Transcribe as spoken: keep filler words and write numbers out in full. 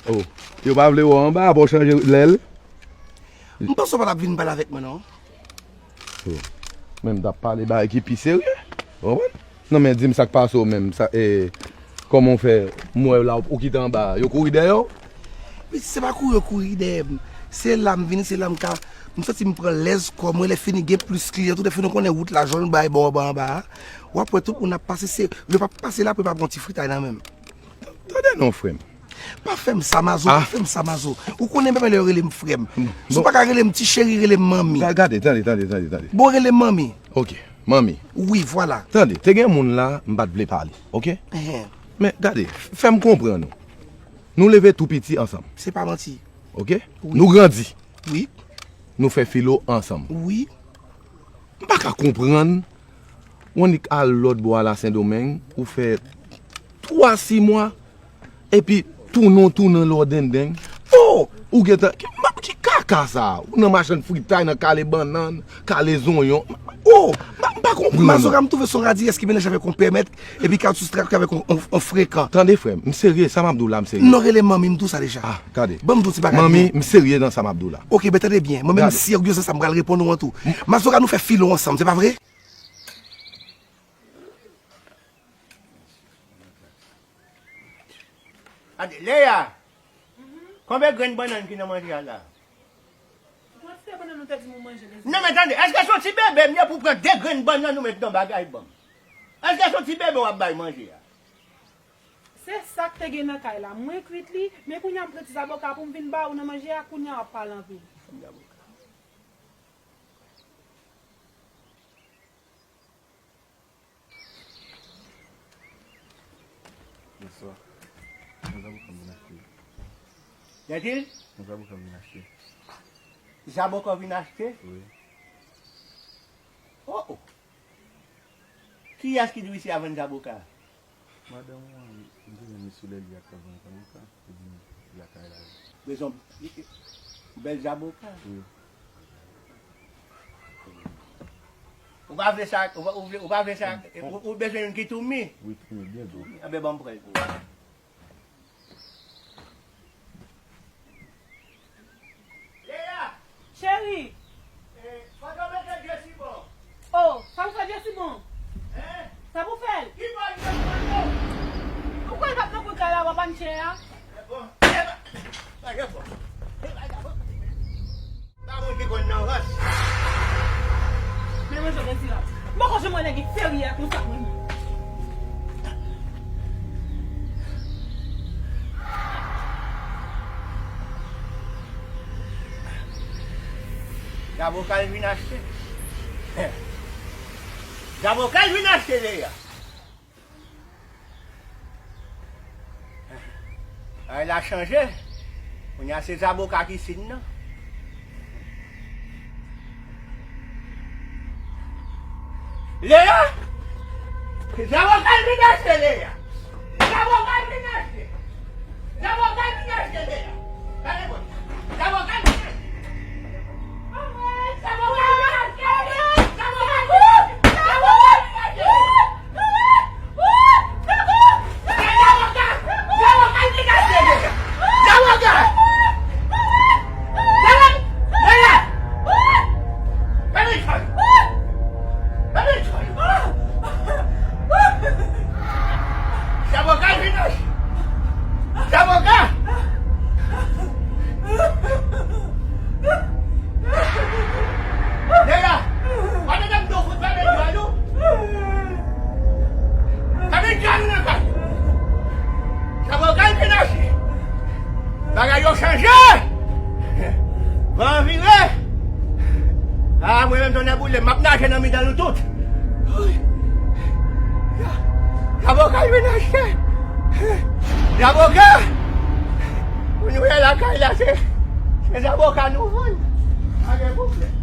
Oh, yo pa vle wè w anba, apre w chanje lè l. M panse w pa t ap vin pale avèk mwen, non. Oh. Men m t ap pale bagay ki pi serye. Ou konprann? Non, men di m sa k pase w menm. Sa, eh, kòman w fè? M wè la, ou kite anba. Yo kouri dèyè w? Wi, se pa kouri, yo kouri dèyè m. Se la m vini, se la m ka. M santi m pran lèz kò mwen, lè fini gen plis kliyan, tout lè fini w konnen wout la jòn, bay bò anba anba a. W ap wè tout moun ap pase, se, yo p ap pase la, pou yo pa pran ti fritay nan men m. Tande non, frè m. Pa fè m sa, Mazo, pa fè m sa, Mazo. Ou konnen menm lè yo rele m frè m. Si w pa ka rele m ti cheri, rele m manmi. Ga-, gade, tande, tande, tande, tande. Bon, rele m manmi. Ok, manmi. Wi, vwala. Tande, te gen moun la, m pa t vle pale, ok? Enhen. Men, gade, f-, fè m konprann ou. Nou leve tou piti ansanm. Se pa manti. Ok? Wi. Nou grandi. Wi. Nou fè filo ansanm. Wi. M pa ka konprann, w annik al lòt bò a la Sendomeng, ou fè twa, sis mwa, epi tounen w tounen lò dendeng. Oh! Ou gentan, ki, ki kaka sa? Ou nan machann fritay, nan kale bannann, kale zonyon. Oh! M pa, m pa konprann. Mazora, m twouve se yon radiyès ki melanje avèk yon pèmèt, epi ki ap soustrak avèk yon, yon, yon frekan. Tande, frè m, m serye, sa m ap di w la, m serye. Non, rele manmi, m di w sa deja. Ah, gade. Ban m di w ti bagay. Manmi, m serye nan sa m ap di w la. Ok, ben tande byen. Mwen menm serye, se sa m pral reponn ou an tou. Mazora, nou fè filo ansanm, se pa vre? Gade, Leya, konbyen grenn bannann ki nan manje a la? Kantite bannann ou te di m ou manje, Lezi? Non, men tande, èske se yon ti bebe m ye pou pran de grenn bannann ou met nan bagay ban m? Èske se yon ti bebe w ap bay manje a? Se sa k te gen nan kay la. Mwen kwit li, men kounye a m pran ti zaboka pou m vin ba ou nan manje a, kounye a w ap pale anpil. Bonswa. Yon zaboka m vin achte. Gentil? Yon zaboka m vin achte. Zaboka w vin achte? Wi. Oh, oh. Kiyès ki di w isi a vann zaboka? Madanm ou an, m te jwenn li sou lè li ak vann zaboka. Li di m lakay la. Bezwen bèl zaboka. Wi. Ou pa vle sa, ou pa, ou vle, ou pa vle sa, ou, ou bezwen youn ki tou mi? Wi, tou mi, byen tou. Anben, ban m pran l pou ou. Leya! Cheri! Eh, kote w mete Jesibon? Oh, sa w fè Jesibon? Hein? Sa pou fè l? Ki bò Jesibon? Ou kwè l p ap nan kout kay la w ap ann chè a? Eh bon. Eh, pa, pa, pa, pa. Pa moun ki konn nan rans. Men mwen jwenn Dezirab. M poko janm wè nèg ki serye konsa mwen. Zaboka l vin achte. Zaboka l vin achte, Leya. Bagay la chanje. Kounye a se zaboka ki sin nan. Leya! Zaboka l vin achte, Leya! Zaboka l vin achte! Zaboka l vin achte, Leya! Gade bon. Zaboka l vin achte! Zaboka vin achte! Zaboka! Nèg la, pa tande m di w fout fèmen djòl ou. Fèmen djòl ou nan kay. Zaboka l vin achte. Bagay yo chanje. Van an vire. A, mwen menm tonnè boule m, m ap naje nan mitan nou tout. Zaboka l vin achte. Zaboka! Pou nou ye lakay la, se, se zaboka nou vann. Pa gen pwoblèm.